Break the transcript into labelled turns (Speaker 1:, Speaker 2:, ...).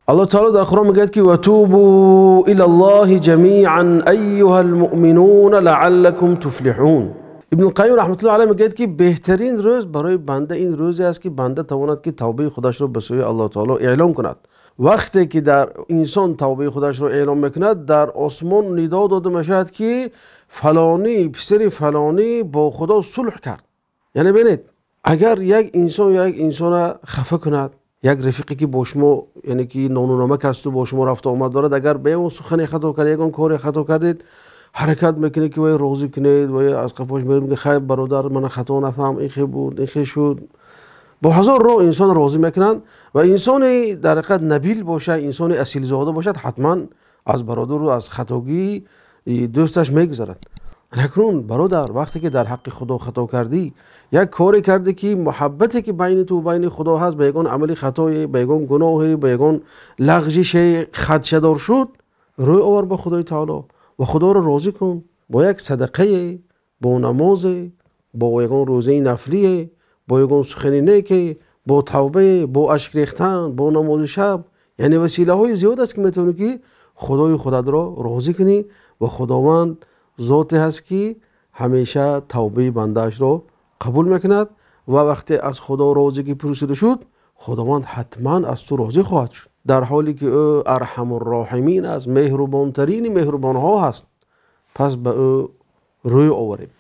Speaker 1: Аллоҳ таъоло дар Қуръон мегӯяд, ки وتوبوا إلى الله جميعا أيها المؤمنون لعلكم تفلحون. Ибни Қайим раҳматуллоҳи алайҳ мегӯяд, ки беҳтарин рӯз барои банда ин рӯзе аст, ки банда тавонад, ки тавбаи худашро ба сӯи Аллоҳ таъоло эълон кунад. Вақте ки дар инсон тавбаи худашро эълон мекунад, дар осмон нидо дода мешавад, ки фалонӣ писари фалонӣ бо Худо сулҳ кард. Яъне бинед, агар як инсон як инсонро хафа кунад, як рафиқе ки бо шумо, яъне ки нону намак аст ва бо шумо рафту омад дорад, агар ба як сухане хато кард, як кори хато кардед, ҳаракат мекунед, ки вай розӣ кунед, вай аз қафош мегӯяд: хайр, бародар, ман хато нафаҳм, ин хел буд, ин хел шуд. Бо ҳазор роҳ инсон розӣ мекунанд ва инсоне дар ҳақиқат набил бошад, инсони асилзода бошад, ҳатман аз бародар ва аз хатогии дӯсташ мегузарад. Акнун бародар, вақте ки дар ҳаққи Худо хато кардӣ, як коре кардӣ, ки муҳаббате ки байни ту ва байни Худо ҳаст, ба ягон амали хатое, ба ягон гуноҳе, ба ягон лағзише хадшадор шуд, рӯй овар ба Худои таъоло ва Худоро розӣ кун бо як садақае, бо намозе, бо ягон рӯзаи нафлие, бо ягон сухани неке, бо тавбае, бо ашк рехтан, бо намози шаб. Яъне василаҳои зиёд аст, ки метавонӣ, ки Худои худатро розӣ кунӣ ва Худованд зоте ҳаст, ки ҳамеша тавбаи бандаашро қабул мекунад ва вақте аз Худо розигӣ пурсида шуд, Худованд ҳатман аз ту розӣ хоҳад шуд. Дар ҳоле ки ӯ арҳамурроҳимин аст, меҳрубонтарини меҳрубонҳо ҳаст. Пас ба ӯ рӯй оварем.